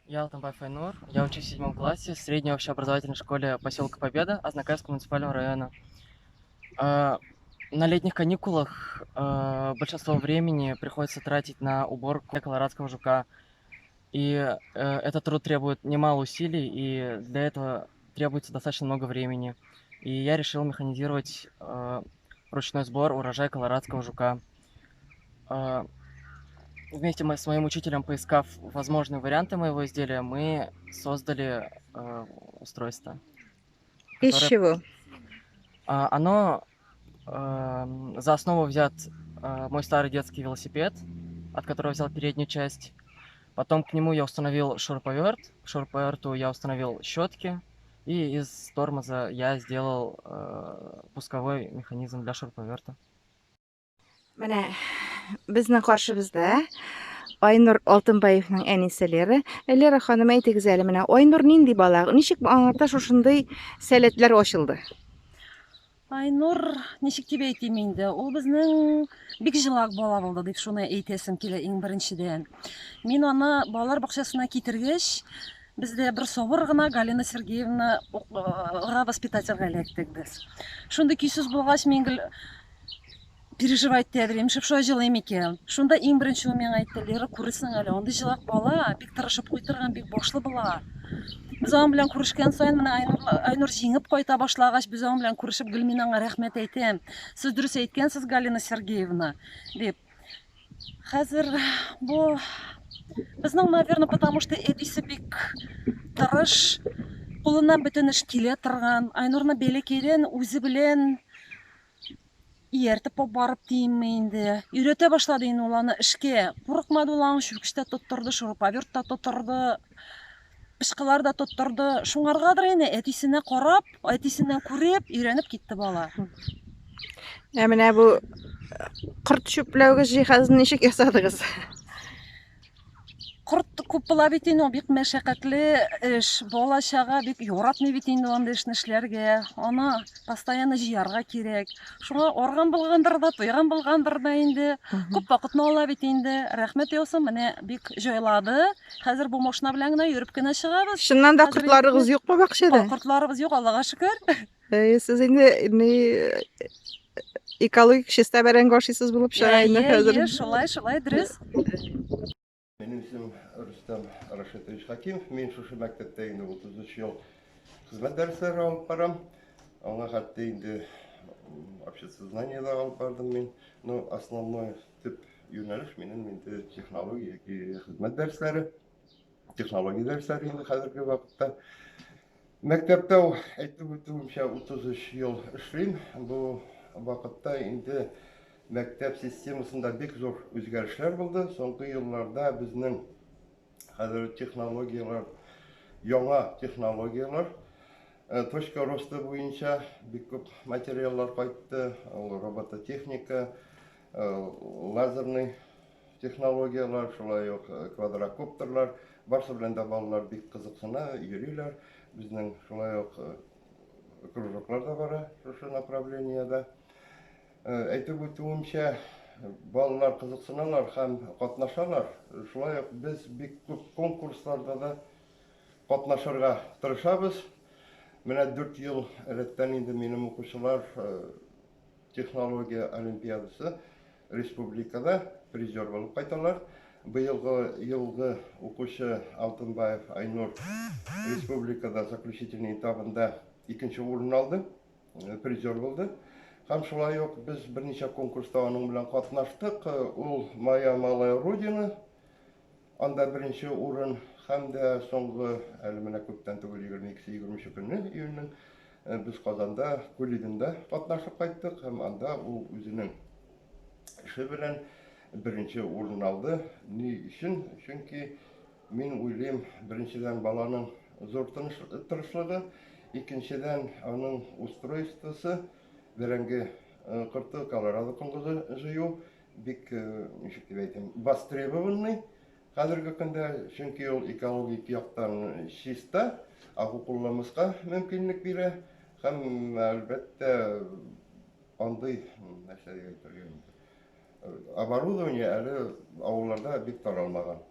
Я Алтынбаев Айнур, я учусь в седьмом классе в средней общеобразовательной школе поселка Победа Азнакаевского муниципального района. А, На летних каникулах большинство времени приходится тратить на уборку колорадского жука. И этот труд требует немало усилий, и для этого требуется достаточно много времени. И я решил механизировать ручной сбор урожая колорадского жука. А, Вместе мы с моим учителем, поискав возможные варианты моего изделия, мы создали устройство. Из которое- чего? Оно за основу взят мой старый детский велосипед, от которого взял переднюю часть. Потом к нему я установил шуруповерт, к шуруповерту я установил щетки, и из тормоза я сделал пусковой механизм для шуруповерта. Менә безнең каршыбызда Айнур Алтынбаевның әнисе Лера. Лера ханым, әйтегез әле, менә Айнур нинди бала? Ничек аңарда шушындый сәләтләр ачылды? Айнур, ничек дип әйтим инде, ул безнең бик җылак бала булды дип шуны әйтәсем килә иң беренчедән. Мин аны балалар бакчасына китергәч, бездә бер сабыр гына Галина Сергеевна воспитательгә эләктек без. Шундый көйсез булгач, мин гел переживать итә идем, шуп шулай җылыйм икән. Шунда иң беренче ул миңа әйтте, Лера, күрерсең әле, андый җылак бала бик тырышып куй торган, бик башлы була. Без аның белән күрешкән саен, менә Айнур, Айнур җиңеп кайта башлагач, без аның белән күрешеп, гел мин аңа рәхмәт әйтәм. Сез дөрес әйткәнсез, Галина Сергеевна, дип. Хәзер бу безнең, наверное, потому что әтисе бик тырыш, кулыннан бөтен эш килә торган. Айнурны бәләкәйдән үзе белән ияртеп алып барып димме инде. Өйрәтә башлады инде ул аны эшкә. Курыкмады ул аны, чүкеч тә тоттырды, шуруповерт та тоттырды, пычкылар да тоттырды. Шуңаргадыр инде әтисенә карап, әтисеннән күреп, өйрәнеп китте бала. Ә менә бу корт чүпләүгеч җиһазын ничек ясадыгыз? Корт күп була бит инде, ул бик мәшәкатьле эш. Бала чага бик яратмый бит инде андый эшне эшләргә. Аны постоянно җыярга кирәк. Шуңа арган булгандыр да, туйган булгандыр да инде. Күп вакытны ала бит инде. Рәхмәт яусын, менә бик җайлады. Хәзер бу машина белән генә йөреп кенә чыгабыз. Чыннан да Хәзер кортларыгыз юкмы бакчада? Кортларыбыз юк, Аллага шөкер. Сез инде ни экологик чиста бәрәңге ашыйсыз булып чыга инде хәзер. Әйе, шулай, шулай, дөрес. Минем исемем Рөстәм Рашитович Хакимов. Мин шушы мәктәптә инде 33 ел хезмәт дәресләре алып барам. Аңа хәтта инде обществознание да алып бардым мин. Но основной төп юнәлеш минем инде технология яки хезмәт дәресләре. Технология дәресләре инде хәзерге вакытта. Мәктәптә әйтеп үтүемчә 33 ел эшлим. Бу вакытта инде мәктәп системасында бик зур үзгәрешләр булды. Соңгы елларда безнең хәзер технологияләр, яңа технологияләр, точка роста буенча бик күп материаллар кайтты. Ул робототехника, лазерный технологияләр, шулай ук квадрокоптерлар. Барсы белән дә балалар бик кызыксына, йөриләр. Безнең шулай ук кружоклар да бара шушы направлениедә. Әйтеп үтүемчә, балалар кызыксыналар һәм катнашалар. Шулай ук без бик күп конкурсларда да катнашырга тырышабыз. Менә 4 ел рәттән инде минем укучылар технология олимпиадасы республикада призер булып кайталар. Быелгы елгы укучы Алтынбаев Айнур республикада заключительный этабында икенче урын алды, призер булды. Һәм шулай ук без берничә конкурста аның белән катнаштык. Ул Моя малая родина, анда беренче урын, һәм дә соңгы, әле менә күптән түгел, 22-23 көнне июньнең без Казанда Кулибинда катнашып кайттык һәм анда ул үзенең эше белән беренче урын алды. Ни өчен? Чөнки мин уйлыйм, беренчедән баланың зур тырышлыгы. Икенчедән, аның устройствосы, бәрәңге корты, колорадо коңгызы җыю бик, ничек дип әйтим, востребованный хәзерге көндә, чөнки ул экологик яктан чиста, агу кулланмаска мөмкинлек бирә һәм, әлбәттә, андый, нәрсә дип әйтергә инде, оборудование әле авылларда бик таралмаган.